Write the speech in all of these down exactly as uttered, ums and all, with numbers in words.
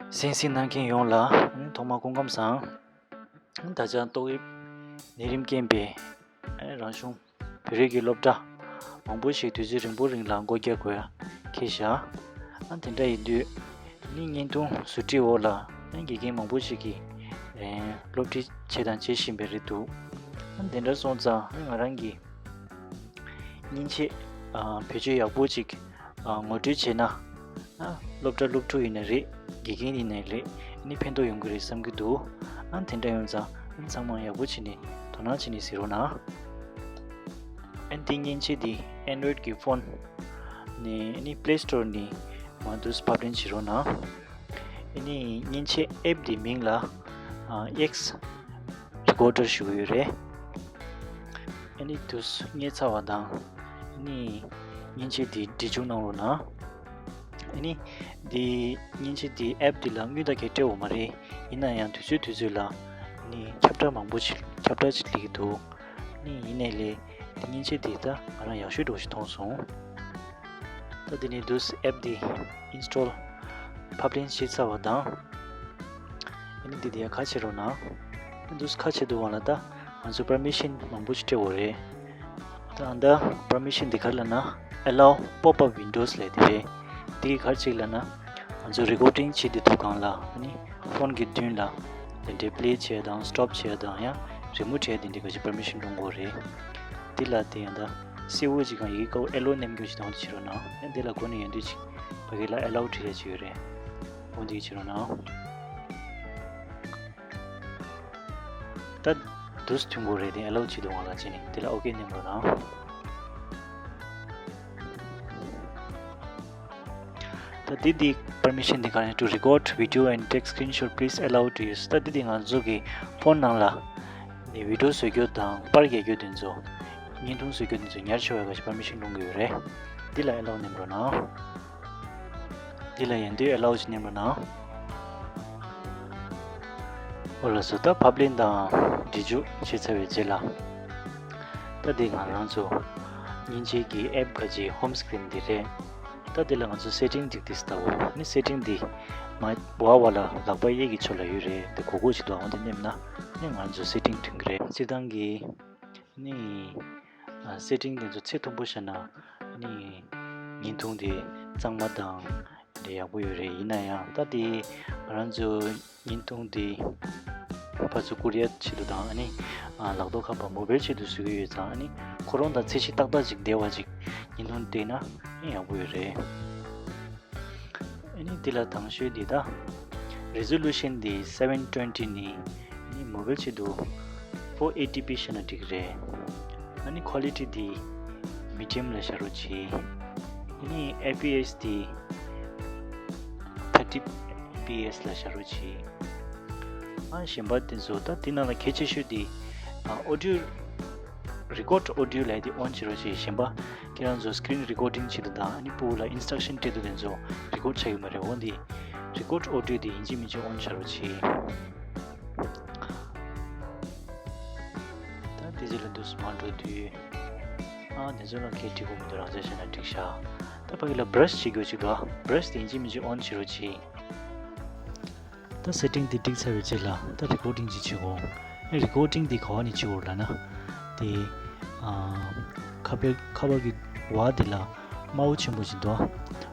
གསན་གཟིགས་གནང་མཁན་ཡོངས་ལ་ཐོག་མར་སྐུ་ཁམས་བཟང་། ད་ཆ་ཏོག་དབྱིབས་ནད་རིམས་རྐྱེན་པས་རང་གཞུང་བོད་རིགས་ཀྱི་སློབ་གྲྭ་མང་པོ་ཞིག་དུས་ཚོད་རིང་པོ་རིང་ལ་སྒོ་རྒྱག་དགོས་ཡ་འཁེལ་བཞག་ཨ་དེ་འདྲ་ཡིན་དུས་ནི་བརྙན་ཐུང་ཟུར་ཁྲིད་འོག་ལ་དགེ་རྒན་མང་པོ་ཞིག་གིས་སློབ་ཁྲིད་བྱས་དང་བྱེད་བཞིན་པ་རེད་འདུག་ཨ་དེ་འདྲ་སོང་ཙང་ང་རང་གིས་མཉེན་ཆས་བེད་སྤྱོད་ཡག་པོ་ཅིག་ངོ་སྤྲོད་བྱས་ན། སློབ་གྲྭ་སློབ་ཕྲུག་ཡིན་ན་རེད། དགེ་རྒན་ཡིན་ནའི་རེད། ནི་ཕན་ཐོགས་ཡོང་གི་རེད་བསམ་གྱི་འདུག་ཨ་དེ་འདྲ་ཡོང་ཙང་ཚང་མ་ཡག་པོ་བྱས་ནས་དོ་སྣང་བྱས་ནས་གཟིགས་རོགས་གནང་། ཨ་འདི་མཉེན་ཆས་འདི་Android་གི་ཕོན་ནས་ནི་Play Store་ནས་མར་འདུག་ཕབ་ལེན་བྱེད་རོགས་གནང་། ཨ་ནི་མཉེན་ཆས་ཨེབ་འདི་མིང་ལ་ཨ་X Recorder་ཞུ་གི་ཡོད་རེད། ཨ་ནི་དུས་རྙེད་ཚར་བ་དང་ཨ་ནི་མཉེན་ཆས་འདི་འབྲི་འཇུག་གནང་རོགས་གནང་། ཨ་ནི་འདི་མཉེན་ཆས་འདི་ཨེབ་འདི་ལ་དངུལ་ད་གས་སྤྲད་འོ་མ་རེད། ཡིན་ན་ཡང་དུས་ཚོད་དུས་ཚོད་ལ་ཨ་ནི་ཁྱབ་བསྒྲགས་མང་པོ་ཞིག་ཁྱབ་བསྒྲགས་ཅིག་སླེབས་ཀྱི་འདུག་ཨ་ནི་ཡིན་ནའི་ལས་འདི་མཉེན་ཆས་འདི་ད་ང་རང་ཡག་ཤོས་འདྲ་བོ་ཞིག་མཐོང་སོང་། ད་འདི་ནས་འདུག་ཨེབ་འདི་ཨིན་སི་ཊོལ་ཕབ་ལེན་བྱས་ཚར་བ་དང་། ཨ་ནི་འདི་དེ་ཡང་ཁ་ཕྱེ་རོགས་གནང་། འདུག་ཁ་ཕྱེ་དུས་སྒང་ལ་ད་ང་ཚོ་པར་མི་ཤན་མང་པོ་ཞིག་སྤྲད་དགོས་རེད། ད་ཨ་ད་པར་མི་ཤན་འདི་ག་རེ་ལབ་ན་Allow Pop-up Windows་ལབ་དེ་རེད། འདི་ག་རེ་ཅིག་ལབ་ན་ང་ཚོ་རི་ཀོར་ཌིང་བྱེད་དུས་སྒང་ལ་ཨ་ནི་ཕོན་གྱི་མདུན་ལ་དེ་འདྲའི་པི་ལེ་བྱས་དང་སི་ཊོབ་བྱས་དང་ཡང་རི་མུབ་བྱས་དེ་འདྲའི་ག་ཅིག་པར་མི་ཤན་སློང་དགོས་རེད། འདི་ལ་དེ་ཡང་ད་སེར་པོ་ཅིག་གང་ཡི་གེ་ཀ་བོ་ཨེལ་ཨོ་མནན་རྒྱུ་ཞིག་དང་དེ་བྱེད་རོགས་གནང་། ཡང་འདི་ལ་སྒོ་ནས་ཡོང་དུས་ཅིག་ཕ་གི་ལ་Allow་བྲིས་ཡ་ཅིག་ཡོད་རེད། འོ་འདི་བྱེད་རོགས་གནང་། ད་འདུག་སེ་ཐོན་དགོས་རེད། དེ་Allow་བྱེད་དུས་སྒང་ལ་བྱས་ནས་དེ་ལ་ཨོ་ཀེ་མནན་རོགས་གནང་། ད་འདི་འདི་པར་མི་ཤན་འདི་ག་རེ་to record video and take screenshot, please allow to use. ད་འདི་འདི་ང་ཚོ་གི་ཕོན་ནང་ལ་ནི་བི་ཌི་ཡོ་བཟོ་རྒྱུ་དང་པར་རྒྱག་རྒྱུ་དེ་ཚོ་བརྙན་ཐུང་བཟོ་རྒྱུ་དེ་ཚོ་ཉར་ཆོག་ཡ་ག་ཞིག་པར་མི་ཤན་སློང་གི་ཡོད་རེད། འདི་ལ་Allow་མནན་རོགས་གནང་། འདི་ལ་ཡང་འདི་Allow་ཅིག་མནན་རོགས་གནང་། འོ་ལགས་སོ། ད་ཕབ་ལེན་དང་འབྲི་འཇུག་བྱས་ཚར་བའི་རྗེས་ལ། ད་འདི་ང་རང་ཚོ་མཉེན་ཆས་ཀྱི་ཨེབ་ག་ཅིག་ཧོམ་སི་ཀི་རིན་འདི་རེད། ད་འདི་ལ་ང་ཚོ་སེ་ཊིང་ཅིག་འདི་ལྟ་བུ་ནི་སེ་ཊིང་འདི་མར་བར་བར་ལ་ལག་པ་གཡས་ཀྱི་ཕྱོགས་ལ་ཡོད་རེད། དེ་གོག་གོག་ཅིག་འདུག་འོ་འདི་མནན་ན་ནི་ང་ཚོ་སེ་ཊིང་ཐོན་གྱི་རེད། སྤྱིར་བཏང་གི་ནི་ཨ་སེ་ཊིང་དེ་ཚོ་ཚད་མཐོན་པོ་བཞག་ན་ནི་བརྙན་ཐུང་དེ་གཙང་མ་དང་དེ་ཡག་པོ་ཡོད་རེད། ཡིན་ན་ཡང་ད་དེ་ང་རང་ཚོ་བརྙན་ཐུང་དེ་ཕར་ཚུར་བསྐུར་ཡ་ཆེད་དུ་དང་ཨ་ནི་ཨ་ལག་ཐོག་ཁ་པར་མོ་བེལ་ཆེད་དུ་བཟོ་གི་ཡོད་ཙང་ཨ་ནི་ཁོ་རང་དང་ཚད་གཞི་ཏག་ཏག་ཅིག་བསྡད་པ་ཅིག་བརྙན་ཐུང་བལྟས་ན་ཨ་ནི་ཡག་པོ་ཡོད་རེད། ཨ་ནི་འདི་ལ་དང་ཤོས་འདི་ད་རེ་ཛོ་ལུ་ཤན་འདི་སེ་བེན་ཊུ་ཝེན་ཊི་ནས་ཨ་ནི་མོ་བེལ་ཆེད་དུ་ཕོར་ཨེ་ཊི་པི་བཞག་ན་འགྲིག་གི་རེད། ཨ་ནི་ཁོ་ལི་ཊི་འདི་མི་ཌི་ཡམ་ལ་བཞག་རོགས་གྱིས། ཨ་ནི་ཨེཕ་པི་ཨེས་འདི་ཐར་ཊི་ཨེཕ་པི་ཨེས་ལ་བཞག་རོགས་གྱིས། ཨ་གཞན་པ་དེ་ཚོ་ད་འདི་ནང་ལ་གལ་ཆེ་ཤོས་འདི་ཨ་ཨོ་ཌི་ཡོ་རི་ཀོར་ཌི་ཨོ་ཌི་ཡོ་ལབ་དེ་ཨོན་བྱེད་རོགས་གྱིས། གཞན་པ་ཁྱེད་རང་ཚོ་སི་ཀི་རིན་རི་ཀོར་ཌིང་བྱེད་དུས་དང་ཨ་ནི་ཕྲུ་གུ་ལ་ཨིན་སི་ཊྲག་ཤན་སྤྲད་དུས་དེ་ཚོ་རི་ཀོར་ཌི་ཆགས་ཀྱི་མ་རེད། འོ་འདི་རི་ཀོར་ཌི་ཨོ་ཌི་ཡོ་དེ་ཡིན་གཅིག་མིན་གཅིག་ཨོན་བྱེད་རོགས་གྱིས། ད་དེ་རྗེས་ལ་འདུག་སེ་མར་འགྲོ་དུས་ཨ་དེ་ཚོ་ལ་གལ་འགྲིག་གོ་མི་འདུག་རང་ཅག་བྱས་ན་འགྲིག་ཤག་ད་ཕ་གི་ལ་བྷ་ར་ཤི་བྱེད་དགོས་ཅིག་འདུག་བྷ་ར་ཤི་དེ་ཡིན་གཅིག་མིན་གཅིག་ཨོན་བྱེད་རོགས་གྱིས། ད་སེ་ཊིང་དེ་འགྲིག་ཚར་བའི་རྗེས་ལ་ད་རི་ཀོར་ཌིང་ཅིག་བྱེད་དགོས། ཨ་རི་ཀོར་ཌིང་དེ་ག་བ་ནས་བྱེད་དགོས་ལབ་ན། དེ་ཨ་ཁ་པར་ཁ་པར་གྱི་བར་དེ་ལ་དམར་པོ་ཆེན་པོ་ཅིག་འདུག་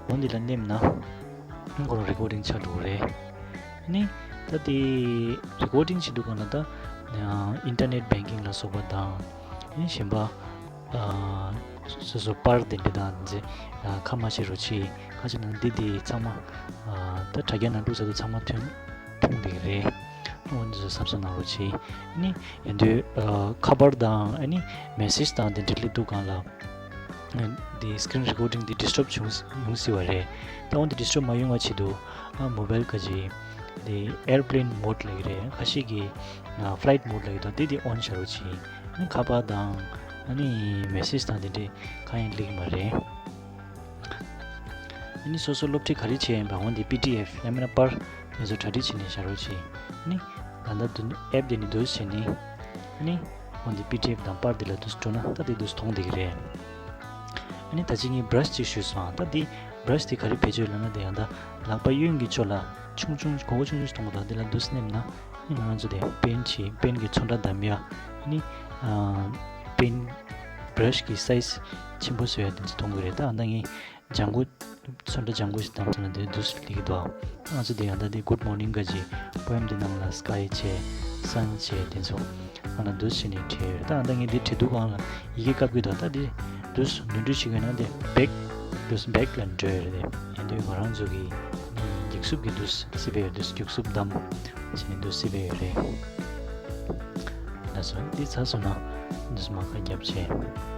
འོ་འདི་ལ་མནན་ན་ཁོ་རང་རི་ཀོར་ཌིང་ཆགས་འགྲོ་གི་རེད། ཨ་ནི་ད་དེ་རི་ཀོར་ཌིང་བྱེད་དུས་སྒང་ལ་ད་ཨ་ཨིན་ཊར་ནེཊ་བེང་ཀིང་ལ་སོགས་པ་དང་ཨ་ནི་གཞན་པ། ཨ་སོ་སོ་པར་དེ་འདྲ་དང་འདི་ཚོ་ཨ་ཁ་མ་ཕྱེ་རོགས་གྱིས། ཁ་ཕྱེ་ན་འདི་འདི་ཚང་མ་ཨ་ད་དྲ་རྒྱ་ནང་བླུགས་ཚར་དུས་ཚང་མ་ཐོན་ཐོན་བསྡད་ཀྱི་རེད། འོ་འདི་ཚོ་གཟབ་གཟབ་གནང་རོགས་གྱིས། ཨ་ནི་ཡིན་དུས་ཨ་ཁ་པར་དང་ཨ་ནི་མེ་སེཇ་དང་དེ་འདྲ་སླེབས་དུས་སྒང་ལ་ཨ་འདི་སི་ཀི་རིན་རི་ཀོར་ཌིང་འདི་ཌིས་ཊརབ་བྱུང་ཡོང་སྲིད་པ་རེད། ད་འོ་འདི་ཌིས་ཊརབ་མ་ཡོང་བ་ཆེད་དུ་ཨ་མོ་བེལ་ག་ཅིག་འདི་ཨེར་པི་ལེན་མོཌ་ལབ་ཀྱི་རེད། ཁ་ཤས་ཀྱིས་ཨ་ཕི་ལའིཊ་མོཌ་ལབ་ཀྱི་འདུག་འདི་འདི་ཨོན་བྱ་རོགས་གྱིས། ཨ་ནི་ཁ་པར་དང་ཨ་ནི་མེ་སེཇ་དང་དེ་འདྲའི་གང་ཡང་སླེབས་ཀྱི་མ་རེད། ཨ་ནི་སོ་སོ་སློབ་ཁྲིད་ག་རེ་བྱས་ཡིན་པ་འོ་འདི་པི་ཌི་ཨེཕ་ཡང་མིན་ན་པར་དེ་ཚོ་གྲ་སྒྲིག་བྱས་ནས་བཞག་རོགས་གྱིས། ཨ་ནི་ད་ལྟ་འདི་ཨེབ་དེ་ནི་འདུག་བྱས་ནས་ཨ་ནི་འོ་འདི་པི་ཌི་ཨེཕ་དང་པར་དེ་ལ་འདུག་འགྲོ་ན་ད་དེ་འདུག་མཐོང་བསྡད་ཀྱི་རེད། ཨ་ནི་ད་ཅི་ངས་བྷ་ར་ཤི་ཅིག་ཞུས་སོང་། ད་འདི་ བྷ་ར་ཤི་དེ་ག་རེ་བེད་སྤྱོད་ལབ་ན། དེ་ཡང་ད་ལག་པ་གཡོན་གྱི་ཕྱོགས་ལ་ཆུང་ཆུང་གོ་གོ་ཆུང་ཆུང་ཞིག་མཐོང་གི་འདུག་དེ་ལ་འདུག་སེ་མནན་ན་ང་རང་ཚོ་དེ་པེན་གྱི་པེན་གྱི་ཚོན་ཁྲ་བདམས་ཡ། ཨ་ནི་པེན་བྷ་ར་ཤི་གི་སའི་ཛི་ཆེན་པོ་བཟོ་ཡ་དེ་ཚོ་མཐོང་གི་རེད། ད་ཨ་ད་ངས་ལྗང་གུ་ཚོན་ཁྲ་ལྗང་གུ་ཞིག་བདམས་སོང་ན་དེ་འདུག་སེ་སླེབས་ཀྱི་འདུག་ང་ཚོ་དེ་ཡང་ད་དེ་Good Morning ག་ཅིག་པོ་ཨེམ་དེ་ནང་ལ་སི་ཀའི་བྱས། སན་བྱས། དེ་ཚོ་ང་ལ་འདུག་སེ་བྱས་ནས་བྲིས་ཡོད། ད་ཨ་ད་ངས་དེ་བྲིས་དུས་སྒང་ལ་ཡི་གེ་བཀབ་ཀྱི་འདུག་ད་དེ་འདུག་སེ་ནོར་འཁྲུལ་ཞིག་ཡོད་ན་དེ་བེག་འདུག་སེ་བེག་ལ་འགྲོ་ཡོད་རེད། དེ་ཡིན་དུས་ང་རང་ཚོ་གི་འགྱིག་སུབ་ཀྱི་འདུག་སེ་སི་པེ་ཡོད། འདུག་སེ་འགྱིག་སུབ་བདམས་བྱས་ནས་འདུག་སེ་སི་པེ་ཡོད་རེད། ལགས་སོ། འདི་ཚར་སོང་ན་འདུག་སེ་མར་ཁ་བརྒྱབ་བྱས།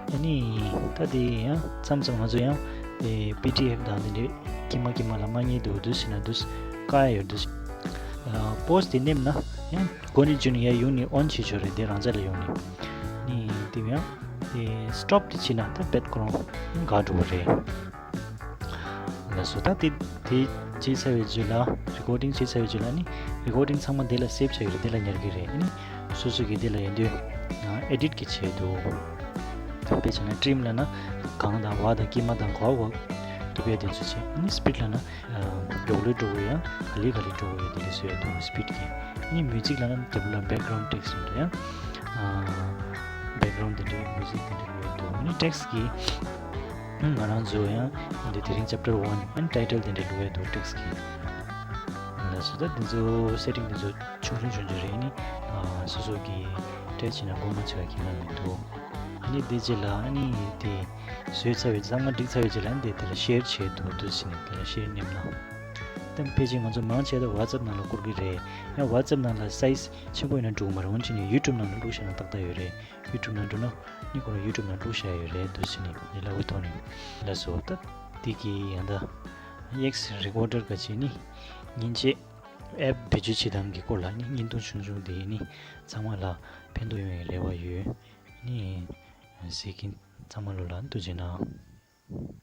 ཨ་ནི་ད་དེ་ཡང་མཚམས་མཚམས་ང་ཚོ་ཡང་དེ་པི་ཌི་ཨེཕ་དང་དེ་འདྲའི་དཀྱིལ་མ་དཀྱིལ་མ་ལ་མ་རྙེད་དུས་འདུག་སེ་བྱས་ན་འདུག་སེ་བཀག་ཡ་ཡོད། འདུག་སེ་པོ་ཛི་དེ་མནན་ན་ཡང་འགོ་ནས་མཇུག་ནས་ཡར་ཡོང་ནས་ཨོན་བྱེད་ཆོག་རེད། དེ་རང་འཇགས་ལ་ཡོང་ནས། ཨ་ནི་དེ་ཡང་དེ་སི་ཊོབ་དེ་བྱས་ན་ད་བེག་གྷ་རའུན་ཌི་འགག་འགྲོ་གི་རེད། ལགས་སོ། ད་དེ་དེ་བྱས་ཚར་བའི་རྗེས་ལ། རི་ཀོར་ཌིང་བྱས་ཚར་བའི་རྗེས་ལ་ནི་རི་ཀོར་ཌིང་ཚང་མ་དེ་ལ་སེབ་བྱ་གི་རེད། དེ་ལ་ཉར་གི་རེད། ཨ་ནི་སོ་སོ་གི་དེ་ལ་ཡིན་དུས་ཨེ་ཌིཊ་གི་ཆེད་དུ། དཔེ་བྱས་ན་ཊིམ་ལབ་ན་གང་དང་བ་དང་དཀྱིལ་མ་དང་ག་བ་གཏུབ་ཡ་དེ་ཚོ་བྱས། ཨ་ནི་སི་པིཌ་ལབ་ན་མགྱོགས་ལོས་འགྲོ་གི་ཡ་ག་ལེ་ག་ལེ་འགྲོ་གི་ཡ་དེ་ལས་བཟོ་ཡ་འདུག་སི་པིཌ་གི། ཨ་ནི་མིའུ་ཛིག་ལབ་ན་དེ་ལ་བེག་གྷ་རའུན་ཌི་ཊེག་སི་འདྲ་ཡ་བེག་གྷ་རའུན་ཌི་དེ་འདྲའི་མིའུ་ཛིག་དེ་འདྲ་ལོས་འདུག་ཨ་ནི་ཊེག་སི་གི་ང་རང་ཚོ་ཡང་འདི་དེ་རིང་ཅེབ་ཊར་ཝན་ཨན་ཊའི་ཊལ་དེ་འདྲ་ལུགས་ཡོད་འདུག་ཊེག་སི་གི། ལགས་སོ། ད་འདི་ཚོ་སེ་ཊིང་འདི་ཚོ་ཆུང་ཆུང་ཆུང་ཆུང་རེད། ནི་སོ་སོ་གི་ཊེག་སི་བྱས་ན་མགོ་མ་ཚོས་ཡ་ཁྱད་པར་མི་འདུག་ཨ་ནི་དེ་རྗེས་ལ་ཨ་ནི་དེ་བཟོས་ཚར་བའི་ཚང་མ་བསྒྲིགས་ཚར་བའི་རྗེས་ལ་ཨ་ནི་དེ་དེ་ལ་ཤེར་བྱས་འདུག་འདུག་ཟེར་ནས་དེ་ལ་ཤེར་མནན་ན། ད་ཕལ་ཆེར་ང་ཚོ་མང་ཆེ་ད་ཝ་ཊི་སེབ་ནང་ལ་བསྐུར་གི་རེད། ཡང་ཝ་ཊི་སེབ་ནང་ལ་སའི་ཛི་ཆེན་པོ་ཡིན་ན་འགྲིག་མ་རེད། འོན་ཀྱང་ནི་ཡུ་ཊུབ་ནང་ལ་བླུགས་བཞག་ན་ཏག་ཏག་ཡོད་རེད། ཡུ་ཊུབ་ནང་འགྲོ་ན་ནི་ཁོ་རང་ཡུ་ཊུབ་ནང་བླུགས་བཞག་ཡོད་རེད། འདུག་ཟེར་ནས་ལས་སླ་བོའི་ཐོག་ནས། ལགས་སོ། ད་འདི་གི་ཡང་ད་ཨེག་སི་རི་ཀོར་ཌར་ག་ཅིག་ནི་མཉེན་ཆས་ཨེབ་བེད་སྤྱོད་བྱེད་སྟངས་ཀྱི་སྐོར་ལ་ནི་བརྙན་ཐུང་ཆུང་ཆུང་དེ་ནི་ཚང་མ་ལ་ཕན་ཐོགས་ཡོང་བའི་རེ་བ་ཡོད། ནི་གཟིགས་མཁན་ཚང་མ་ལོ་ལ་ཐུགས་རྗེ་གནང་།